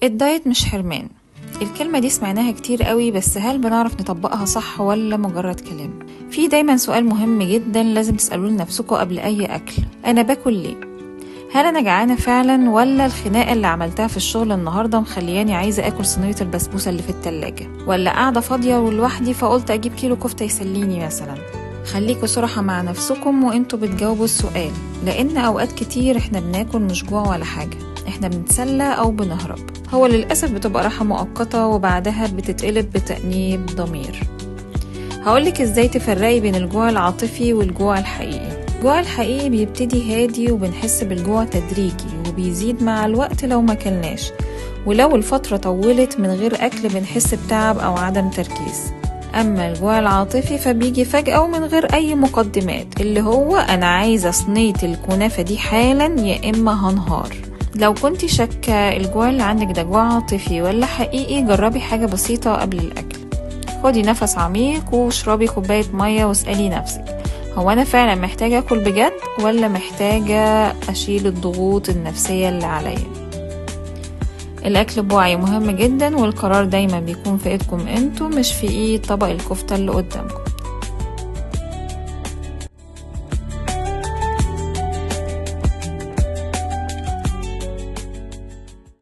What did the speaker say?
الدايت مش حرمان. الكلمة دي سمعناها كتير قوي، بس هل بنعرف نطبقها صح ولا مجرد كلام؟ في دايما سؤال مهم جدا لازم تسألوه لنفسكم قبل أي أكل: أنا باكل ليه؟ هل أنا جعانة فعلا، ولا الخناقة اللي عملتها في الشغل النهاردة مخلياني عايزة أكل صينية البسبوسة اللي في التلاجة، ولا قاعدة فاضية ولوحدي فقلت أجيب كيلو كفتة يسليني مثلا؟ خليكوا صراحة مع نفسكم وانتوا بتجاوبوا السؤال، لأن أوقات كتير احنا بناكل مش جوع ولا حاجة، احنا بنتسلى أو بنهرب. هو للأسف بتبقى راحة مؤقتة وبعدها بتتقلب بتأنيب ضمير. هقولك ازاي تفرقي بين الجوع العاطفي والجوع الحقيقي. الجوع الحقيقي بيبتدي هادي وبنحس بالجوع تدريجي وبيزيد مع الوقت لو ما كلناش، ولو الفترة طولت من غير أكل بنحس بتعب أو عدم تركيز. أما الجوع العاطفي فبيجي فجأة ومن غير أي مقدمات، اللي هو أنا عايزة صينية الكنافة دي حالا يا إما هنهار. لو كنت شاكة الجوع اللي عندك ده جوع عاطفي ولا حقيقي، جربي حاجة بسيطة قبل الأكل. خدي نفس عميق واشربي كوباية مية واسألي نفسك: هو أنا فعلا محتاجة أكل بجد، ولا محتاجة أشيل الضغوط النفسية اللي عليا؟ الأكل بوعي مهم جدا، والقرار دايما بيكون في إيدكم انتوا، مش في إيد طبق الكفتة اللي قدامكم.